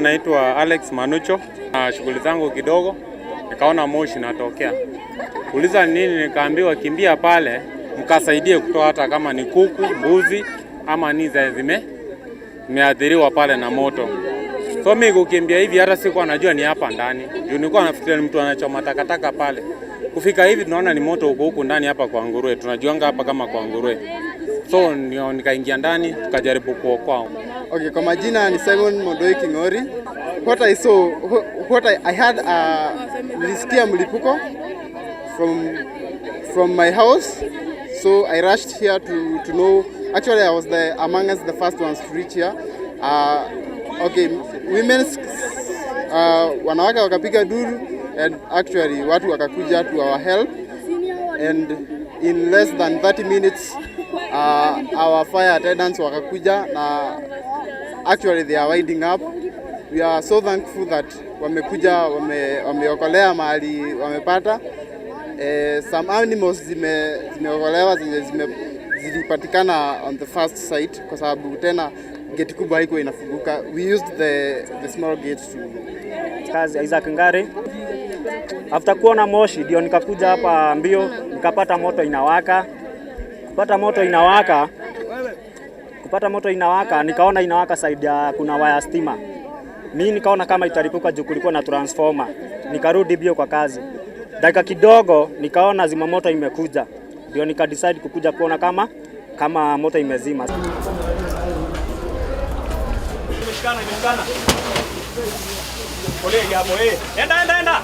Naitwa Alex Manucho na shughuli zangu kidogo, nikaona moshi natokea, uliza nini, nikaambiwa kimbia pale mkasaidie kutoa hata kama ni kuku, mbuzi ama ni za zimeathiriwa pale na moto. So mimi kukimbia hivi hata sikuwa najua ni hapa ndani, juu nilikuwa nafikiria ni mtu anachoma takataka pale. Kufika hivi tunaona ni moto huko huku ndani hapa kwa nguruwe, tunajuanga hapa kama kwa nguruwe. So ndio nikaingia ndani tukajaribu kuokoa. Okay, kwa majina ni Simon Mondoi Kingori. What I saw, what I had, nilisikia mlipuko from my house. So I rushed here to know. Actually, I was the among us the first ones to reach here. Okay, women's wanawake wakapiga duru and actually watu wakakuja to our help and in less than 30 minutes our fire attendants wakakuja na actually they are winding up. We are so thankful that wamekuja wameokolea mahali wamepata. Some animals zimeokolewa zenye zilipatikana on the first site kwa sababu tena gate kubwa haikuwa inafunguka. We used the small gate to Kazi Isaac Ngare. After kuona moshi ndio nikakuja hapa mbio, nikapata moto inawaka. Kupata moto inawaka, kupata moto inawaka, nikaona inawaka side ya kuna waya stima. Mi nikaona kama italipuka juu kulikuwa na transformer. Nikarudi bio kwa kazi. Dakika kidogo nikaona zimamoto imekuja, ndio nika decide kukuja kuona kama moto imezima. Imeshikana, imeshikana. Pole hapo eh. Enda, enda, enda.